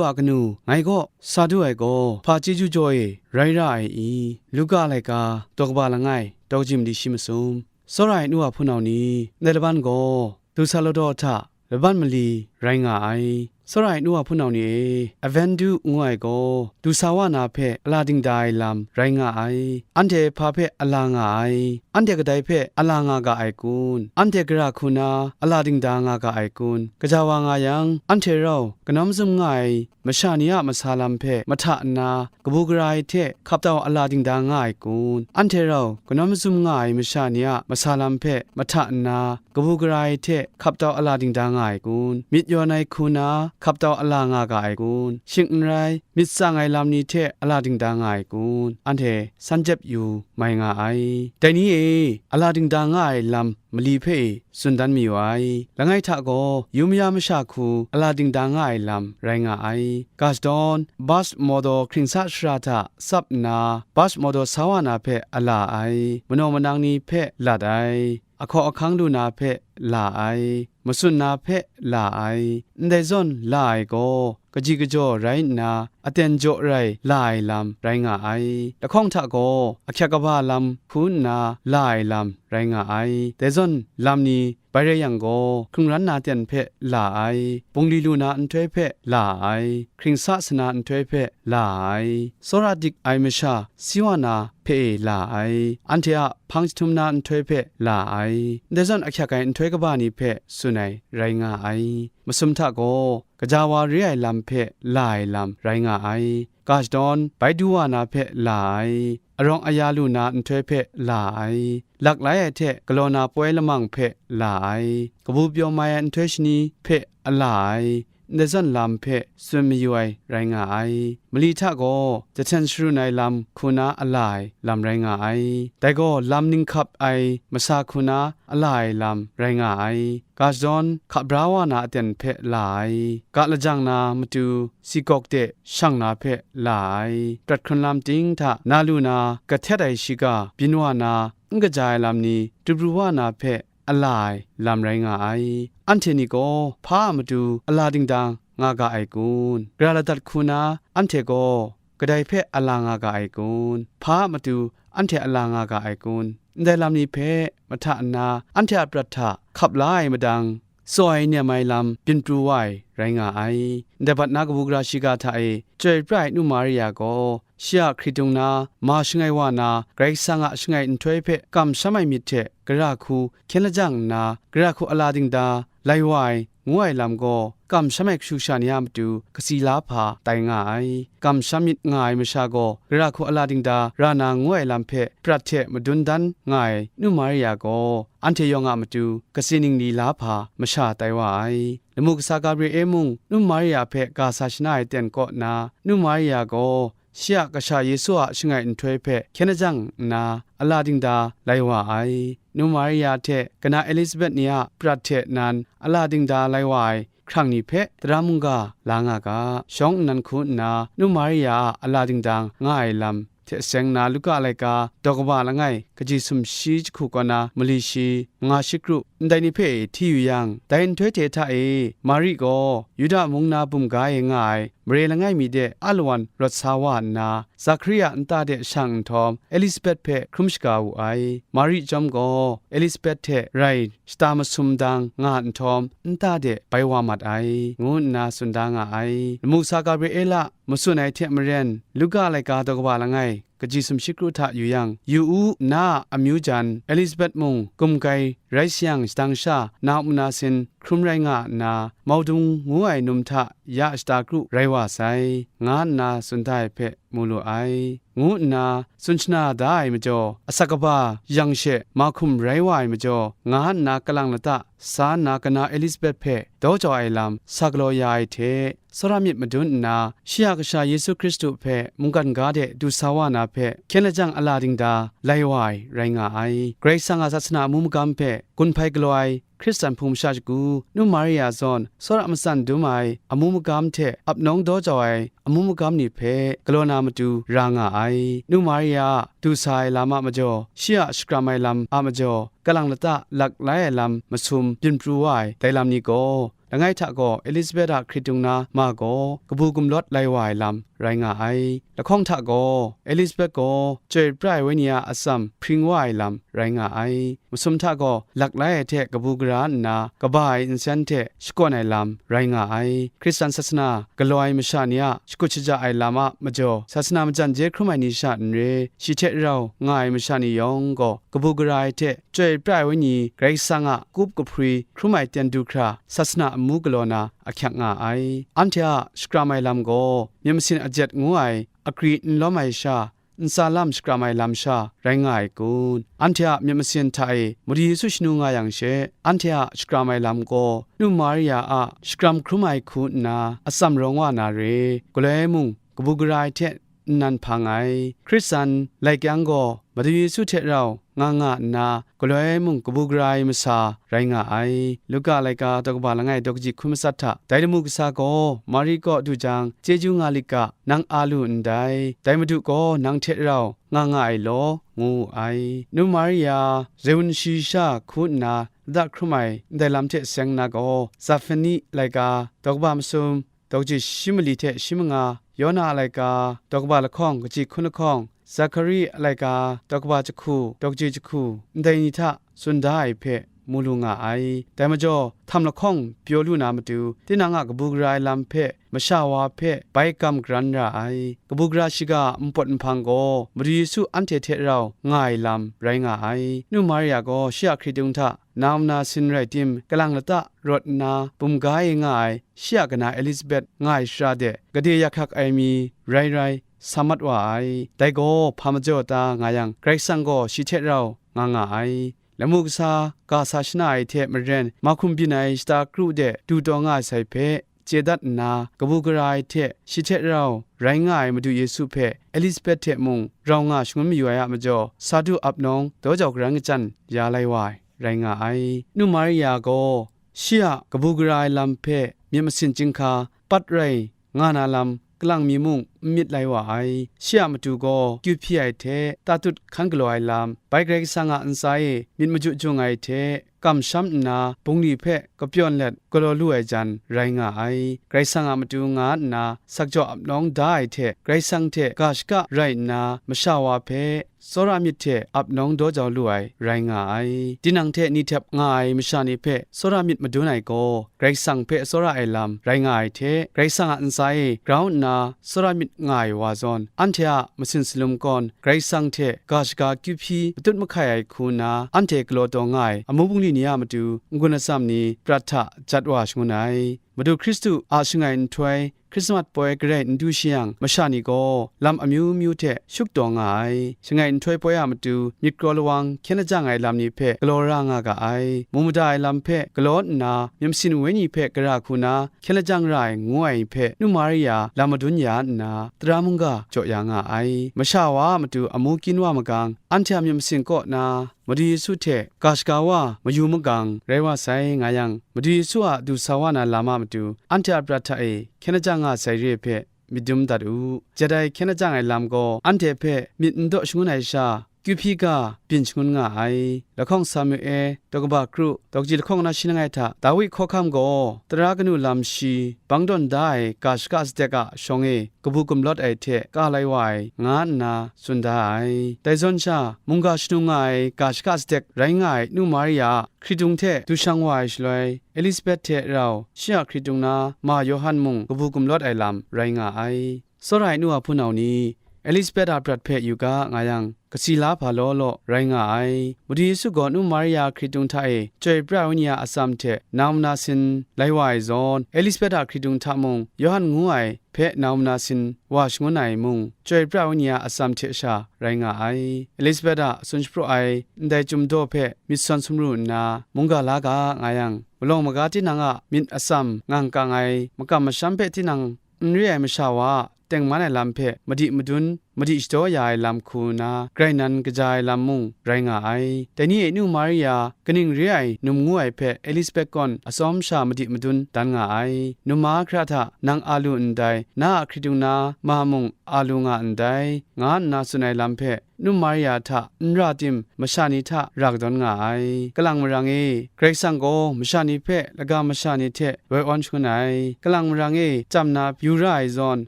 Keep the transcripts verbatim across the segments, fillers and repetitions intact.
a kanu, ngai kaw sa du ai gaw, hpa chyeju jaw e rai ra ai i? Luka laika, daw kaba langai, daw kaji mali shi masum. Tsawra ai nu wa hpunau ni, ndai laban gaw, du sa ladaw hta laban mali rai nga ai. Tsawra ai nu wa hpunau ni e, Avendu ngu ai gaw, du sa wa na hpe a la dingda ai lam rai nga ai. Anhte hpa hpe a la nga ai? Anhte kadai hpe a la nga ga ai kun? Anhte gara hku na a la dingda nga ga ai kun? Gaja wa nga yang, anhte rau kanau mazum nga ai masha ni a masa lam hpe mahta nna, kabu gara ai hte hkap tau a la dingda nga ai kun? Anhte rau kanau mazum nga ai masha ni a masa lam hpe mahta nna, kabu gara ai hte hkap tau a la dingda nga ai kun? Myit yawn ai hku na hkap tau a la nga ga ai kun? Shing n rai, myit tsang ai lam ni hte a la dingda nga ai kun? Anhte san jep yu mai nga ai. Dai ni e, a la dingda nga ai lam mali hpe e tsun dan mayu ai. Langai hta gaw, yu maya masha hku a la dingda nga ai lam rai nga ai. Ga shadawn, bas mawdaw hkring sa sara hta tsap nna, bas mawdaw sa wa na hpe a la ai. Manaw manang ni hpe lat ai. Ahkaw ahkang lu na hpe la ai. Matsun na hpe la ai. Ndai zawn la ai gaw, kaji kajaw rai nna, aten jaw rai la ai lam rai nga ai. Lahkawng hta gaw, ahkyak kaba lam hku nna la ai lam rai nga ai. Dai zawn lam ni bai rai yang gaw, hkrung ran na ten hpe la ai, bungli lu na nhtoi hpe la ai, hkring sa sana nhtoi hpe la ai, tsawra dik ai masha si wa na hpe e la ai, anhte a hpang jahtum na nhtoi hpe la ai, ndai zawn ahkyak ai nhtoi kaba ni hpe tsun ai rai nga ai. Masum hta gaw, gaja wa re ai lam hpe la ai lam rai nga ai. Ga shadawn bai du wa na hpe la ai, arawng aya lu na nhtoi hpe la ai, lak lai ai hte galaw na poi lamang hpe la ai, kabu pyaw mai ai nhtoi shani hpe a la ai, ndai zawn lam hpe tsun mayu ai rai nga ai. Mali hta gaw jahten sharun ai lam hku na a la ai lam rai nga ai. Dai gaw lam ninghkap ai masa hku na a la ai lam rai nga ai. Ga shadawn hka bra wa na aten hpe la ai. Ga lajang na matu, sigawk de shang na hpe la ai. Prat hkrun lam ting hta na lu na kahtet ai shiga byin wa na, n kaja ai lam ni du pru wa na hpe a la ai lam rai nga ai. Anhte ni gaw hpa a matu a la dingdang nga ga ai kun? Gara ladat hku na anhte gaw kadai hpe a la nga ga ai kun? Hpa a matu anhte a la nga ga ai kun? Ndai lam ni hpe mahta nna, anhte a prat hta hkap la ai madang, tsaw ai nem ai lam byin pru wa ai rai nga ai. Ndai bat na kabu gara shiga hta e chyoi pra ai Nu Maria gaw, shi a hkritung na ma shangai wa na, Karai Kasang a shangai nhtoi hpe kamsham ai myit hte gara hku hkyen lajang nna, gara hku a la dingda lai wa ai, ngu ai lam gaw, kamsham ai kashu kasha ni a matu kasi la hpa tai nga ai. Kamsham myit nga ai masha gaw, gara hku a la dingda ra na ngu ai lam hpe prat hte madun dan nga ai Nu Maria gaw, anhte yawng a matu kasi ningli la hpa masha tai wa ai. Lamu kasa Gabriel mung Nu Maria hpe ga sa shana ai ten kaw nna, Nu Maria gaw shi a kasha Yesu a shangai nhtoi hpe hkyen lajang nna, a la dingda lai wa ai. Nu Maria hte kana Elizabet ni a prat hte nan a la dingda lai wa ai hkrang ni hpe tara mungga la nga ga, shawng nnan hku nna Nu Maria a a la dingdang nga ai lam hte seng na Luka laika daw kaba langai kaji sumshi jahku kaw na mali shi, manga shikru, ndai ni hpe hti yu yang, dai nhtoi hte hta e, Mari gaw Yuda mung na bumga e nga ai mare langai mi de a lawan rawt sa wa nna, Zakaria nta de shang nhtawm, Elisabet hpe hkrum shaga wu ai. Mari chyawm gaw, Elisabet hte rai shata masum dang nga nhtawm, nta de bai wa mat ai, ngu nna tsun da nga ai. Lamu kasa Gabriela matsun ai hte maren, Luka laika daw kaba langai, kaji sumshi kru hta yu yang, yu u, na a amyu jan Elisabet mung gumgai rai sayang shadang sha, na up muna sin hkrum rai nga nna, maudung ngu ai num hta ya shata kru rai wa sai, nga nna tsun da ai hpe mu lu ai, ngu nna tsun shana da ai majaw, asak kaba yang she mahkum rai wa ai majaw, nga nna kalang lata sa nna kana Elisabet hpe daw jau ai lam sa galaw ya ai hte, tsawra myit madun nna, shi a Kasha Yesu Hkristu hpe mungkan ga de du sa wa na hpe hkyen lajang a la dingda lai wa ai rai nga ai. Karai Kasang a sasana amu magam hpe gun hpai galaw ai Hkristan hpung masha shagu, Nu Maria zawn tsawra matsan dum ai amu magam hte ap nawng daw jau ai amu magam ni hpe galaw na matu ra nga ai. Nu Maria a du sa ai lam a majaw, shi a shakram ai lam a majaw, kalang lata lak lai ai lam masum byin pru wa ai dai lam ni gaw, Langai hta gaw Elisabet a hkrit dung na ma gaw kabu gumlawt lai wa ai lam rai nga ai. Lahkawng hta gaw Elisabet gaw Chyoi pra ai Wenyi a atsam hpring wa ai lam rai nga ai. Masum hta gaw lak lai ai hte kabu gara nna kaba ai nsen hte shakawn ai lam rai nga ai. Hkristan sasana galaw ai masha ni a shakut shaja ai lam a majaw, sasana majan je hkrum ai ni sha n re, shi hte rau nga ai masha ni yawng gaw kabu gara ai hte Chyoi pra ai Wenyi Karai Kasang a kup kahpri hkrum ai ten du hkra, sasana amu galaw na ahkyak nga ai. Anhte a shakram ai lam gaw myit masin ajet ngu ai agri n lawm ai sha, ntsa lam shakram ai lam sha rai nga ai kun? Anhte a myit masin hta e Madu Yesu shanu nga yang she, anhte a shakram ai lam gaw nu Maria a shakram hkrum ai hku nna atsam rawng wa na re, galoi mung kabu gara ai hte nnan hpang ai. Hkristan lai kyang gaw Madu Yesu hte rau nga nga nna, galoi mung kabu gara ai masa rai nga ai. Luka laika daw kaba langai daw kaji hkun matsat hta, dai lamu kasa gaw Mari kaw du jang, chyeju nga lit ga, nang a lu ndai, dai Madu gaw nang hte rau nga nga ai law, ngu wu ai. Nu Maria, Zeun shayi sha hku nna lada hkrum ai ndai lam hte seng nna gaw, Zafani laika daw kaba masum, daw kaji shi mali hte shi manga, Yona a laika daw kaba lahkawng kaji hkun lahkawng, Zakari a laika daw kaba jahku, daw kaji jahku, ndai ni hta tsun da ai hpe mu lu nga ai. Dai majaw, htam lahkawng pyaw lu na matu, tinang a kabu gara ai lam hpe masha wa hpe bai gam garan ra ai. Kabu gara shiga a npawt nhpang gaw Madu Yesu anhte hte rau nga ai lam rai nga ai. Nu Maria gaw shi a hkritung hta na muna sin rai tim, kalang lata rawt nna bumga e nga ai shi a kana Elisabet nga ai shara de gade yak hkak ai mi rai rai sa mat wa ai. Dai gaw hpa majaw ta nga yang, Karai Kasang gaw shi hte rau nga nga ai. Lamu kasa ga sa shana ai hte maren, mahkum byin ai shata kru de du taw nga ai sai hpe chye dat nna, kabu gara ai hte shi hte rau rai nga ai Madu Yesu hpe Elisabet hte mung rau nga shangun mayu ai a majaw, sa du ap nawng daw jau karan kachyan ya lai wa ai rai nga ai. Nu Maria gaw shi a kabu gara ai lam hpe myit masin chyinghka pat rai nga na lam kalang mi mung n myit lai wa ai. Shi a matu gaw kyu hpyi ai hte tatut hkan galaw ai lam, bai Karai Kasang a ntsa e myit maju jung ai hte kamsham nna bungli hpe kapyawn let galaw lu ai jan rai nga ai. Karai Kasang a matu nga nna sakjaw ap nawng da ai hte, Karai Kasang hte ga shaka rai nna masha wa hpe tsawra myit hte ap nawng daw jau lu ai rai nga ai. Tinang hte ni htep nga ai masha ni hpe tsawra myit madun ai gaw, Karai Kasang hpe tsawra ai lam rai nga ai hte, Karai Kasang a ntsa e grau nna tsawra myit nga ai wa zawn, anhte a masin salum kawn Karai Kasang hte ga shaga kyu hpyi matut mahkai ai hku nna, anhte galaw taw nga ai amu bungli ni a matu n-gun atsam ni prat hta jat wa shangun ai. Madu Hkristu a shangai nhtoi Hkrismat poi garai n du shi yang, masha ni gaw lam amyu myu hte shuk taw nga ai. Shangai nhtoi poi a matu myit kraw lawang hkyen lajang ai lam ni hpe galaw ra nga ga ai. Mu mada ai lam hpe galaw nna, myit masin wenyi hpe gara hku na hkyen lajang ra ai ngu ai hpe, Nu Maria lam madun ya nna, tara mungga jaw ya nga ai. Masha wa a matu amu kyin wa magang, anhte a myit masin kaw na Madu Yesu hte ga shaga wa mayu magang rai wa sai nga yang, Madu Yesu a du sa wa na lam a matu, anhte a prat hta e hkyen lajang nga sai re hpe myit dum dat u. Jet ai hkyen lajang ai lam gaw, anhte hpe myit n daw shangun ai sha, kyu hpyi ga byin shangun nga ai. Lahkawng Samu-e, daw kaba kru, daw kaji lahkawng na shi langai hta, Dawi hkawhkam gaw, tara kanu lam shi, bang tawn da ai ga shaka sadek a shawng e, kabu gumlawt ai hte ka lai wa ai, nga nna tsun da ai. Dai zawn sha, mungga shanu nga ai ga shaka sadek rai nga ai Nu Maria a hkritung hte du shang wa ai shaloi, Elisabet hte rau shi a hkritung na ma Yawhan mung kabu gumlawt ai lam rai nga ai. Tsawra ai nu a hpunau ni, Elisabet a prat hpe yu ga nga yang, kasi la hpa law law rai nga ai. Madu Yesu gaw Nu Maria a hkritung hta e Chyoi pra ai Wenyi a atsam hte nau mana sin lai wa ai zawn, Elisabet a hkritung hta mung Yawhan ngu ai hpe nau mana sin wa shangun ai mung, Chyoi pra ai Wenyi a atsam hte sha rai nga ai. Elisabet a tsun shapraw ai ndai Chyum daw hpe myit sawn sumru nna mungga la ga nga yang, malawng maga tinang a myit atsam ngang kang ai makam masham hpe tinang n re ai masha wa a tengman ai lam hpe madi madun, madi shadaw ya ai lam hku nna, grai nan kaja ai lam mung rai nga ai. Dai ni e Nu Maria kaning re ai num ngu ai hpe Elisabet kawn atsawm sha madi madun dan nga ai. Num mahkra hta nang a lu ndai, na a hkritung na ma mung a lu nga ndai, nga nna tsun ai lam hpe Nu Maria hta n ra tim, masha ni hta ra kadawn nga ai. Kalang marang e, Karai Kasang gaw masha ni hpe lagam masha ni hte woi awn shangun ai. Kalang marang e, chyam na yu ra ai zawn,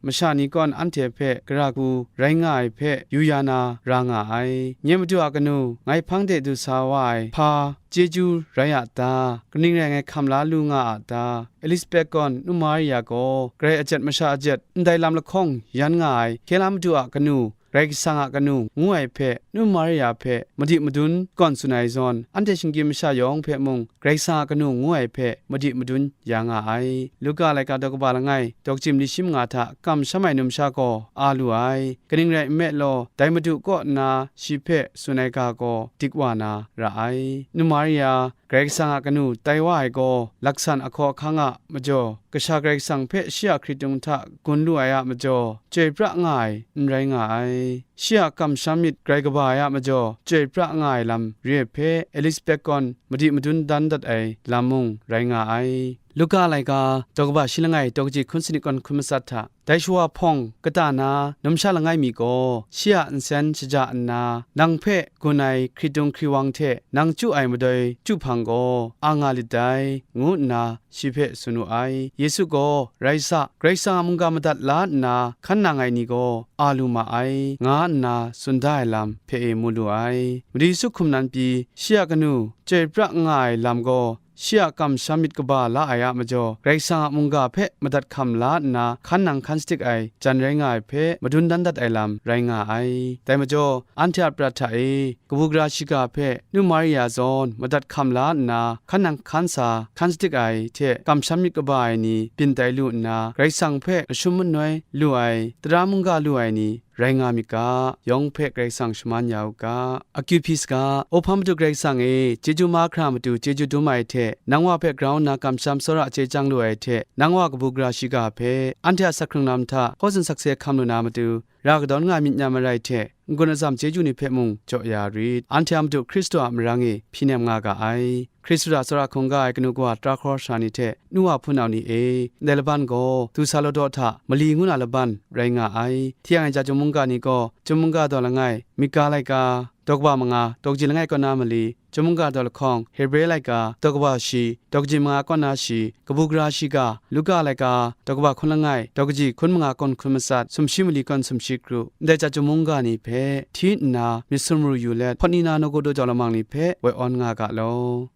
masha ni kawn anhte hpe gara hku rai nga ai hpe yu ya na ra nga ai. Nye Madu a kanu, ngai hpang de du sa wa ai hpa chyeju rai a ta? Kaning rai ngai hkam la lu nga a ta? Elisabet gawn nu Maria gaw, Karai a jet masha a jet, ndai lam lahkawng yan nga ai, hkye la Madu a kanu, Karai Kasang a kanu ngu ai hpe, nu Maria hpe madi madun kawn tsun ai zawn, anhte shinggyim masha yawng hpe mung, Karai Kasang a kanu ngu ai hpe madi madun ya nga ai. Luka laika daw kaba langai, daw kachyim li shi manga hta kamsham ai numsha gaw a lu ai. Kaning rai nme law, dai Madu kaw nna shi hpe tsun ai ga gaw dik wa na ra ai. Nu Maria, Karai Kasang a kanu tai wa ai gaw, laksan ahkaw ahkang a majaw, Kasha Karai Kasang hpe shi a hkritung hta gun lu ai a majaw, chyoi pra nga ai n rai nga ai. Shi a kamsham myit grai kaba ai a majaw, chyoi pra nga ai lam re ai hpe, Elisabet gawn madi madun dan dat ai lam mung rai nga ai. Luka laika, daw kaba shi langai, daw kaji hkun sanit kawn hkun matsat hta, dai shawa hpawng kata na numsha langai mi gaw, shi a nsen shaja nna, nang hpe gun ai hkritung hkriwang hte nang chyu ai madoi chyu hpang gaw, a nga lit dai, ngu nna shi hpe tsun wu ai. Yesu gaw, Rai sa, Karai Kasang a mungga madat la nna hkan nang ai ni gaw a lu ma ai, nga nna tsun da ai lam hpe e mu lu ai. Madu Yesu hkum nan pyi, shi a kanu chyoi pra nga ai lam gaw, shi a kamsham myit kaba la ai a majaw, Karai Kasang a mungga hpe madat hkam la nna hkan nang hkan sadik ai jan rai nga ai hpe madun dan dat ai lam rai nga ai. Dai majaw, anhte a prat hta e, kabu gara shiga hpe nu Maria zawn madat hkam la nna, hkan nang hkan sa, hkan sadik ai hte kamsham myit kaba ai ni byin tai lu nna, Karai Kasang hpe kashum manoi lu ai, tara mungga lu ai ni, rai nga myit ga, yawng hpe Karai Kasang shaman ya u ga. Akyu hpyi saga, O Hpa Madu Karai Kasang e, chyeju mahkra matu chyeju dum ai hte, nang wa hpe grau nna kamsham tsawra chye chyang lu ai hte, nang wa kabu gara shiga hpe, anhte a sak hkrung lam hta hkaw tsun sakse hkam lu na matu, ra kadawn nga myit nya marai hte, n-gun atsam chyeju ni hpe mung jaw ya rit. Anhte a Madu Hkristu a marang e hpyi nem nga ga ai. Hkristu a tsawra hkungga ai kanu kawa tara hkawra sara ni hte, nu wa hpunau ni e, ndai laban gaw, du sa law daw hta mali ngu na laban rai nga ai. Hti yang ai ja chyum mungga ni gaw, chyum mungga daw langai, Mika laika, daw kaba manga, daw kaji langai kaw na mali, chyum mungga daw lahkawng, Hebre laika, daw kaba shi, daw kaji manga kaw na shi, kabu gara shiga, Luka laika, daw kaba hkun langai, daw kaji hkun manga kawn hkun matsat, sumshi mali kawn sumshi kru, ndai ja chyum mungga ni hpe hti nna myit sumru yu let, hpawt ni na nawku daw jau lamang ni hpe woi awn nga ga law.